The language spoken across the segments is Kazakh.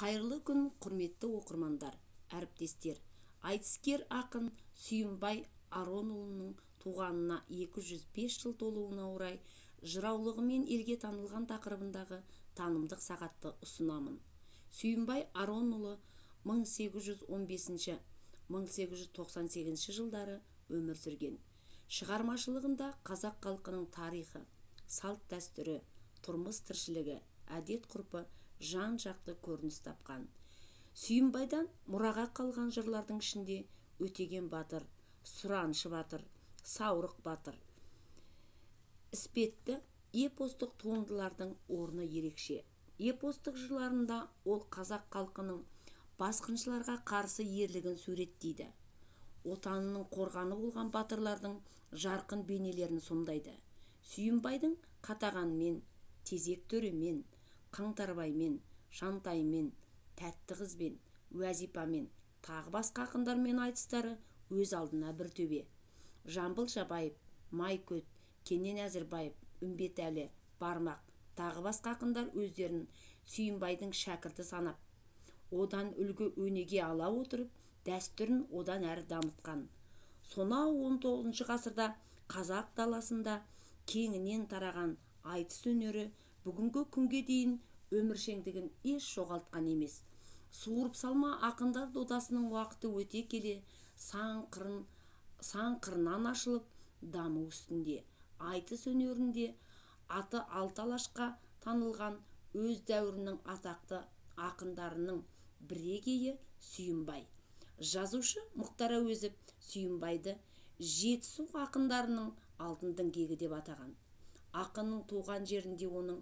Қайырлы күн, құрметті оқырмандар, әріптестер! Айтыскер ақын Сүйінбай Аронұлының туғанына 205 жыл толуына орай жыраулығымен елге танылған тақырыбындағы танымдық сағатты ұсынамын. Сүйінбай Аронұлы 1815-1898 жылдары өмір сүрген. Шығармашылығында қазақ халқының тарихы, салт-дәстүрі, тұрмыс-тіршілігі, әдет-ғұрпы жан-жақты көрініс тапқан. Сүйінбайдан мұраға қалған жырлардың ішінде Өтеген батыр, Сұраншы батыр, Саурық батыр іспетті эпостық туындылардың орны ерекше. Эпостық жырларында ол қазақ халқының басқыншыларға қарсы ерлігін суреттейді. Отанының қорғаны болған батырлардың жарқын бейнелерін сомдайды. Сүйінбайдың Қатағанмен, Тезек төремен, Қаңтарбаймен, Жантаймен, Тәтті қызбен, Уәзипамен, тағы басқа ақындармен айтыстары өз алдына бір төбе. Жамбыл Жабаев, Майкөт, Кенен Әзірбаев, Үмбетәлі, Бармақ, тағы басқа ақындар өздерін Сүйінбайдың шәкірті санап, одан үлгі өнеге ала отырып, дәстүрін одан әрі дамытқан. Сонау 19 ғасырда қазақ даласында кеңінен тараған айтыс өнері бүгінгі күнге дейін өміршеңдігін еш жоғалтқан емес. Суырып салма ақындар додасының уақыты өте келе сан қырынан ашылып, даму үстінде. Айтыс өнерінде аты алты алашқа танылған өз дәуірінің атақты ақындарының бірегейі Сүйінбай. Жазушы Мұхтар Әуезов Сүйінбайды Жетісу ақындарының алтын діңгегі деп атаған. Ақынның туған жерінде оның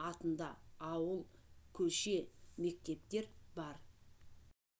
атында ауыл, көше, мектептер бар.